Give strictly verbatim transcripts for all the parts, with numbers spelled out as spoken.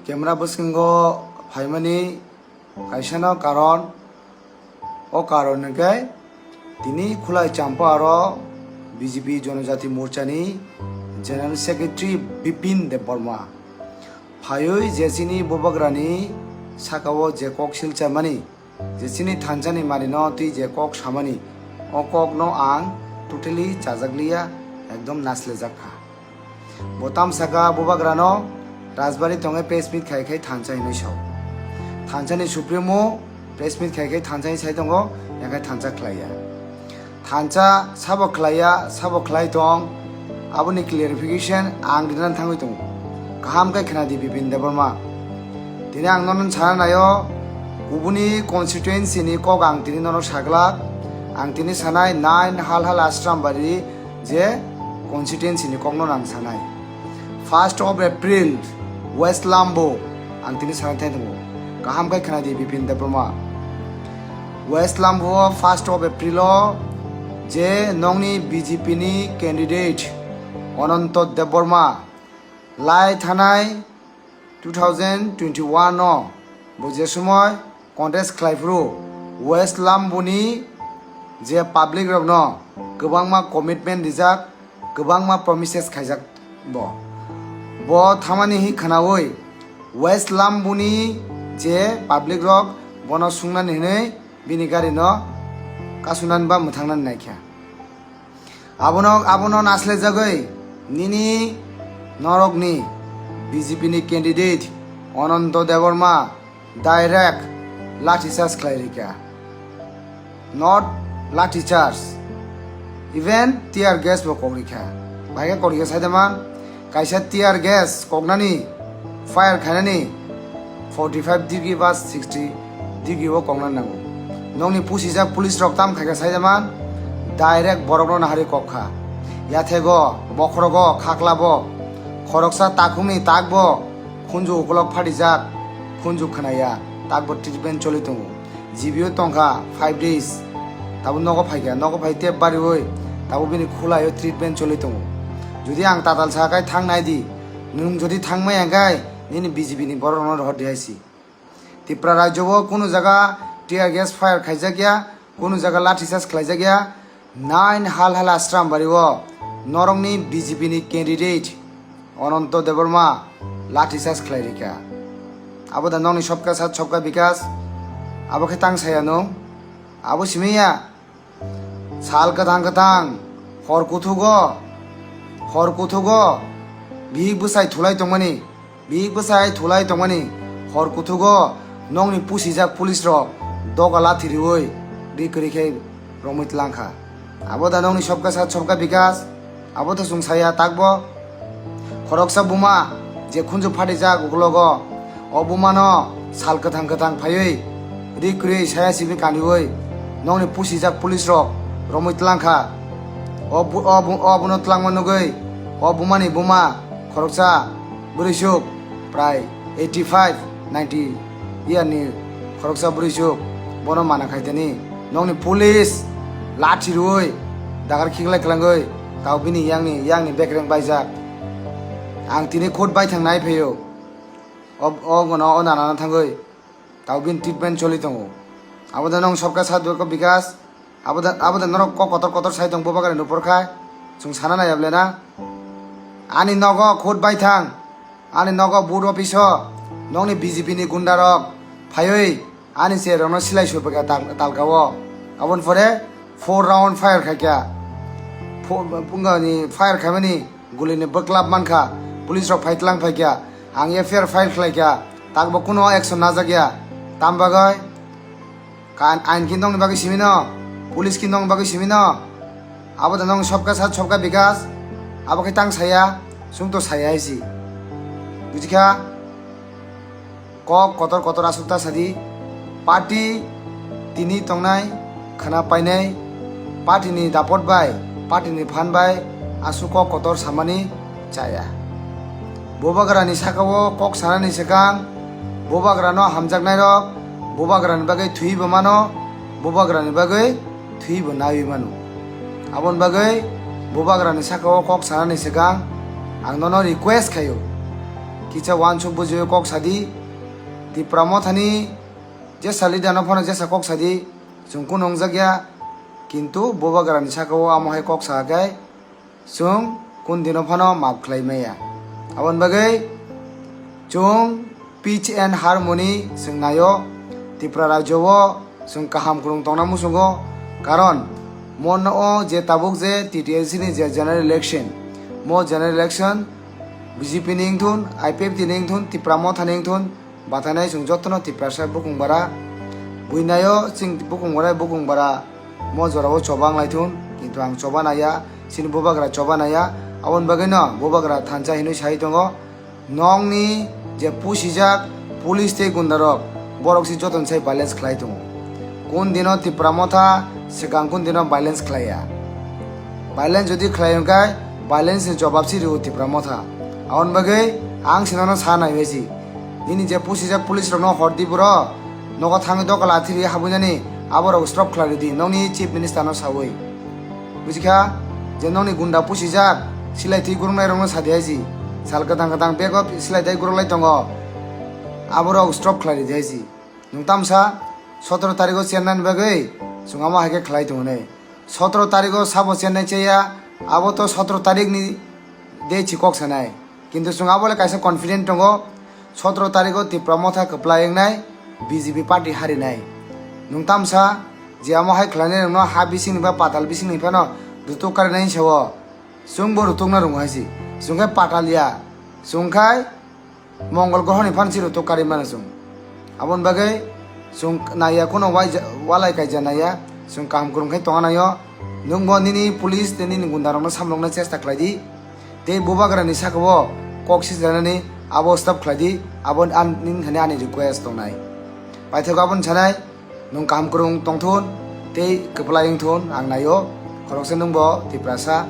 Camera bwskango phaimani kaisano karon, o karon hwnkhe tini Khulai Champa aro B J P Jonojati Morchani General Secretary Bipin Debbarma phaiwi je chini Bubagrani sakao je kok silchamani, je chini thansani manino twi je kok samani, o kokno ang totally chajakliya, ekdom naslejak kha. Bo tamsaka Bubagrano Rajbari tongwi press meet khai khai thansa hinwi sao. Thansani Supremo press meet khai khai thansa hinwi sai tongo, yakhai thansa khlaiya. Thansa sabo khlaiya, sabo khlai tong, aboni clarification ang rina thangwi tongo. Kaham khe khna di Bipin Debbarma. Tini ang nono sana naio, kubuni constituency ni kok ang tini nono saglak, ang tini sanai nine Hal Hal Ashram Bari je constituency ni kokno nang sanai. First of April, West Lambo, ang tini sana thai tongo. Kaham khe khna di Bipin Debbarma. West Lambo first of April o je nongni B J P ni candidate Ananto Debbarma lai thanai two thousand twenty-one o bo je somoi contest khlai phuru West Lambo ni je public rokno kwbangma commitment rijak, kwbangma promises khaijak bo. Bo thamani hi khnaui West Lambo ni je public rok bono sungnani hinui bini gari no kasunani ba mwthangnani naikha. Abono, abono naslejagwi nini norokni B J P ni candidate Ananto Debbarma direct lathi charge khlai rikha. Not lathi charge, even tear gas bo kok rikha. Bai khe kok rikha sai de man, kaisa tear gas koknani, fire khainani forty five degree ba sixty degree o kokna nango. Nokni pusijak police rok tam khaikha sai de man, direct borokno nahari kok kha. Yathego, bokhorogo, khaklabo, khoroksa takhukni takbo khunju ukolok phatijak, khunju khnaya, takbo treatment choli tongo. G B o tongkha five days, tabo nogo phaikha, nogo phai tep bariui tabo bini khulaio treatment choli tongo. Jodi ang tatal sa khai thang nai di, nwng jodi thang maya khai nini B J P ni borok rokno rohor di hai si. Tripura rajyo o kunu jaga tear gas fire khaijak ya, kunu jaga lathi charge khlaijak ya, nine Hal Hal Ashram Bari o norokni B J P ni candidate Ananto Debbarma lathi charge khlai rikha. Abo da nokni sobka sat sobka bikas, abo khe tang saya nung, abo simi ya. Sal kwthang kwthang, hor kuthugo, hor kuthugo, bihik bwsai thulai tongmani, bihik bwsai thulai tongmani, hor kuthugo nokni pusijak police rok doga lathi riui ri kwrwi khe romwi tlang kha. Abo da nokni sobka sat sobka bikas, abo to chwng saya takbo. Khoroksa buma je khunju phatijak uklogo, o bumano sal kwthang kwthang phaiwi ri kwrwi saya simi kaniui nokni pusijak police rok romwi tlang kha. O bu-, o bu-, o buno tlangma nugui o bumani buma khoroksa bwrwisuk prai eighty five ninety year ni khoroksa bwrwisuk bono mana khaitani nokni police lathi rui dagar khiklai khlangwi tao bini yangni yangni bekreng baijak. Ang tini khud baithang nai phaio. O, o gano o nanana thangwi tao bini treatment choli tongo. Abo da nong sobka sadhya ko bikas. Abo da, abo da norok kok kotor kotor sai tong bubagrani nupor khai. Chwng sana nai able na. Ani nogo khud baithang. Ani nogo board office o nokni B J P ni gunda rok phaiwi ani chair rokno silai sophaikha tal-, talka o. Aboni pore four round fire khaikha. Pho-, phunga ni fire khaimani guli ni bwklap mankha. Police rok phai tlang phaikha. Ang F I R file khlaikha. Takbo kuno action najak ya. Tam bagwi? Ka-, ain khe nokni bagwi simi no, police khe nokni bagwi simi no. Abo da nokni sobka sat sobka bikas, abo khe tang saya, chwng to saya hai si. Buji kha? Kok kotor kotor aswk ta sadi. Party tini tongnai, khana painai, party ni dapot bai, party ni phan bai aswk kok kotor samani chaya. Bubagrani sakao kok sanani swkang, bubagrano hamjaknairok bubagrani bagwi thwiwi bo mano, bubagrani bagwi thwiwi bo naiwi mano. Aboni bagwi bubagrani sakao kok sanani swkang ang nono request khaio, kisa uansuk bujiwi kok sadi. Tipra Mothani jesa leader no phano jesa kok sadi, chwng kunu wngjak ya, kintu Bubagrani saka o amo hai kok sa khe chwng kun dino phano maaf khlai maya. Aboni bagwi chwng peace and harmony chwng naio Tripura rajyo o, chwng kaham kwrwng tongna muchungo, karon mono o je tabuk je T T A C ni je general election, mo general election B J P ni wngthun, I P F T ni wngthun, Tipra Motha ni wngthun, bathainai chwng jotono Tiprasa bukung bara, bui naio chwng bukung bara, bukung bara mo jorao choba wng lai thun, kintu ang choba naiya, chini Bubagra choba naiya, aboni bagwino Bubagra thansa hinwi sai tongo. Nokni je pusijak police tei gundarok, borok se jotoni sai violence khlai tongo. Kun dino Tipra Motha swkang kun dino violence khlaiya. Violence jodi khlai hwnkhe violence ni jobab se rwo Tipra Motha. Aboni bagwi ang se nono sa naiwi si. Nini je pusijak police rokno hordi bro, nogo thangwi doka lathiri habwi nani aborok stop khlai rwdi nokni chief minister no sawi. Bujikha, je nokni gunda pusijak, silai twi guruknai rokno sadi hai si. Sal kwthang kwthang bego silai twi guruklai tongo. Aborok stop khlai ridi hai si. Nwng tamsa sotoro tarikh o chennai ni bagwi chwng amo hai khe khlai tongo nai. Sotoro tarikh o sabo chennai chaya, abo to sotoro tarikh ni de chi kok sanai. Kintu chwng abo le kaisa confident tongo, sotoro tarikh o Tipra Motha kwplai wngnai, B J P party harinai. Nwng tamsa je amo hai khlainai rokno ha bisingni ba patal bisingni phano rutuk karinai sao. Chwngbo rutukna rwngo hai si. Chwng khe patal ya. Chwng khai Mongol grohoni phan si rutuk kari mano chwng. Aboni bagwi chwng naiya kheno wai ja-, walai kaija naiya, chwng kaham kwrwng khe tongna naio. Nwngbo nini police tei nini gunda rokno samlokna chesta khlai di. Tei Bubagrani saka o kok sijaknani abo stop khlai di, abo an-, nini thani ani request tongnai. Paithago aboni sanai, nwng kaham kwrwng tongthun tei kwplai wngthun ang naio. Khoroksa nwngbo Tiprasa,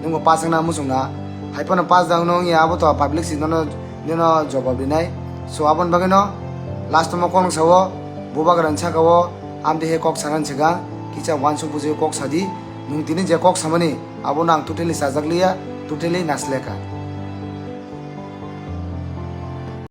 nwngbo pass wngna muchungna. Hai phano pass da wngno wngya abo to public si nono, nino jobab rinai. So aboni bagwino last o mo kok nwng sao, Bubagrani saka o amtwi hai kok sanani swkang kisa uansuk bujiwi kok sadi. Nwng tini je kok samani abono ang totally chajakliya, totally nasleka.